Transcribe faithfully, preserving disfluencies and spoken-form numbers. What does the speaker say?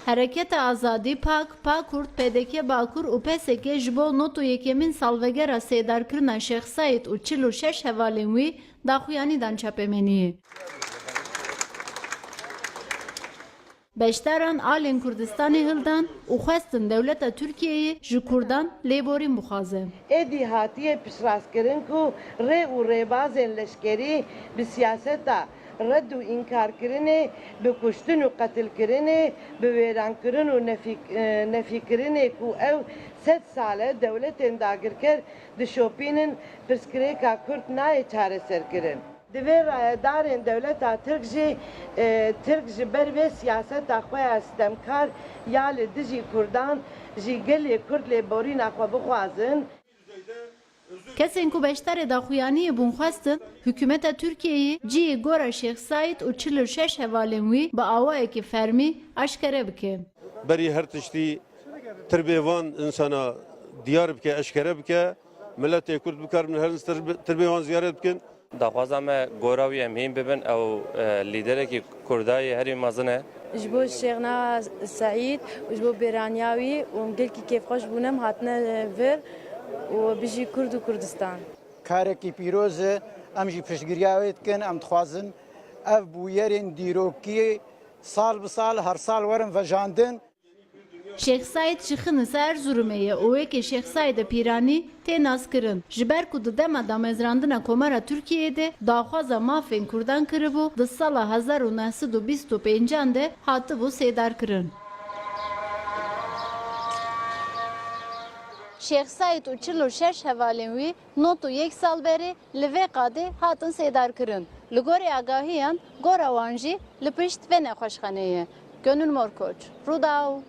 Hereketa Azadî, pak, PAKURD, P D K Bakur û P S K ji bo nod û yekemîn salvegera sêdarkirina Şêx Seîd û çil û şeş hevalên wî daxuyanî dan çapemeniyê. Beşdaran alên Kurdistanê hildan û xwestin dewleta Tirkiyeyê ji Kurdan lêborîn bixwaze. Êdî hatiye piştrastkirin ku rê û rêbazên leşkerî bi siyaseta red û înkarkirinê, bi kuştin û qetilkirinê, bi wêrankirin û nefî-, e, nefîkirinê ku ew sed sal e dewletên dagirker dişopînin, pirsgirêka Kurd nayê çareserkirin. Divê rayedarên dewleta Tirk jî, e, Tirk ji ber vê siyaseta xwe ya sitemkar ya li dijî Kurdan jî gelê Kurd lêborîna xwe bixwazin. Kesên ku beşdarê daxuyaniyê bûn xwestin hikûmeta Tirkiyeyê cihê gora Şêx Seîd û çil û şeş hevalên wî bi awayekî fermî eşkere bike. Berî her tiştî tirbê van insana diyar bike, eşkere bike, miletê Kurd bikarin her tirbê wan ziyaret bikin. Daxwaza me gora wî em hîn bibin, ew, e, lîderekî Kurda yê herî mezin e. Ji bo Şêxna Seîd û ji bo bêraniya wî û em gelkî kêfxweş bûne, em hatine vir û bijî Kurd û Kurdistan. Karekî pîroz e, em jî piştgiriya wê dikin, em dixwazin ev bûyerên dîrokî sal bi sal, her sal werin vejandin. Şêx Seîd ji Xinis a Erzurumê ye û weke Şêx Seîdê Pîranî tê naskirin. Ji ber ku di dema damezrandina Komara Tirkiyeyê de daxwaza mafên Kurdan kiribû, di sala hezar û neh sed û bîst û pêncan de hatibû sêdarkirin. Şêx Seîd û çil û şeş hevalên wî nod û yek sal berê li vê qadê hatin sêdarkirin. Li gorî agahiyan, gora wan jî li pişt vê nexweşxaneyê ye. Gönül Morkoç, Rûdaw.